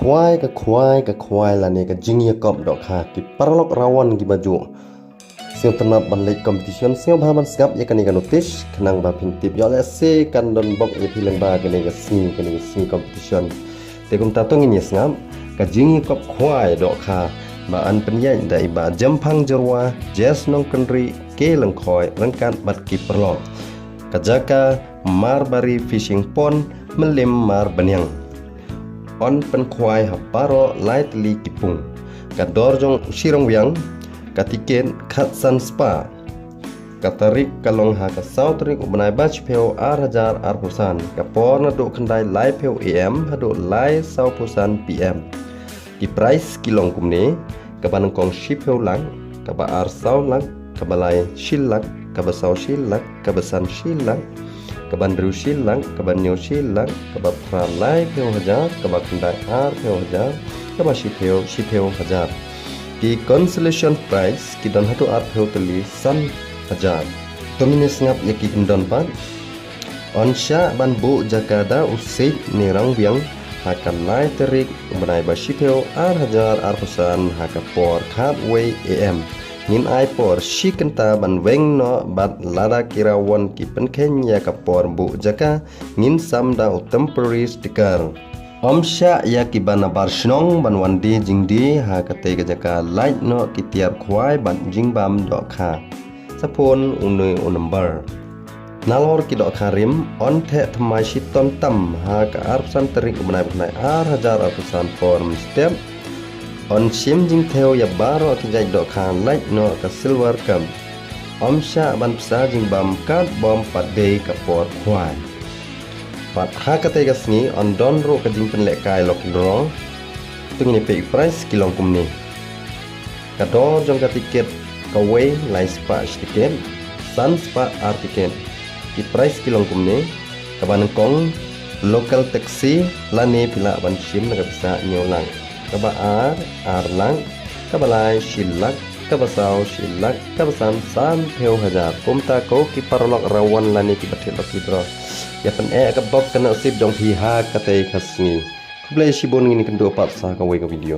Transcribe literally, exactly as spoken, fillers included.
Khwai ka khwai ka khwai lane ka jingïakop dohkha, ki paralok rawon kiba ju sngewtynnat ban leit competition, sngewbha ban sngap ïa kane ka notice khnang ba phin tip ïoh lehse kan don bok ïa phi lyngba kane ka sngi, kane ka sngi competition. Te kumta to ngin ïa sngap ka jingïakop khwai dohkha ba yn pynïaid da i Bah Jemphang Jyrwa, Jes Nongkynrih, K Lyngkhoi ryngkat bad ki paralok. Ka jaka Marbari Fishing Pond, Mylliem Marbaniang. Yn pynkhwai ha baroh lai tylli ki pung. Ka dor jong u shirong wiang, ka tiket khatsan spah. Ka tarik ka long ha ka saw tarik u bnai ba shiphew ar hajar arphew san. Ka por naduh khyndai laiphew A M haduh lai sawphew san P M. Ki prize ki long kumne: kaba nyngkong shiphew lak, kaba ar saw lak, kaba lai shi lak, kaba saw shi lak, kaba san shi lak, kaba hynriew shi lak, kaba hynñiew shi lak, kaba phra laiphew hajar, kaba khyndai arphew hajar, kaba shiphew shiphew hajar. Ki consolation prize ki don haduh arphew tylli san hajar. To ngin ïa sngap ïa ki kyndon pat. Yn shah ban buh jaka da u Seit Nirang Wiang ha ka lai tarik u bnai ba shiphew ar hajar arphew san ha ka por khatwei A M. Ngin ai por shi kynta ban weng noh bad lada ki rawon ki pynkheiñ ïa ka por buh jaka, ngin sam da u temporary sticker. Ym shah ïa kiba nabar shnong ban wan die jingdie ha katei ka jaka, lait noh ki tiar khwai bad jingbam dohkha. Sa phone une u number. Nalor ki dohkha rim, yn theh thymmai shitom tam ha ka arphew san tarik u bnai ba khyndai ar hajar arphew san por mynstep. Yn shim jingthew ïa baroh ki jait dohkha, lait noh ka silver cup. Ym shah ban pynshah jingbam katba ym pat dei ka por khwai. Bad ha katei ka sngi yn don ruh ka jingpynlehkai lucky draw. To ngin ïa peit ki prize ki long kumne. Ka dor jong ka tiket kawei lai spah shi tiket, san spah ar tiket. Ki prize ki long kumne: kaba nyngkong local taxi lane phi lah ban shim da ka pisa hynñiew lak, kaba ar ar lak, kaba lai shi lak, kaba saw shi lak, kaba san sanphew hajar. Kumta ko ki paralok rawon lane kiba thied lucky draw, ïa pyneh ka bok ka nasib jong phi ha katei ka sngi. Khublei shibun, ngin ïakynduh pat sa kawei ka video.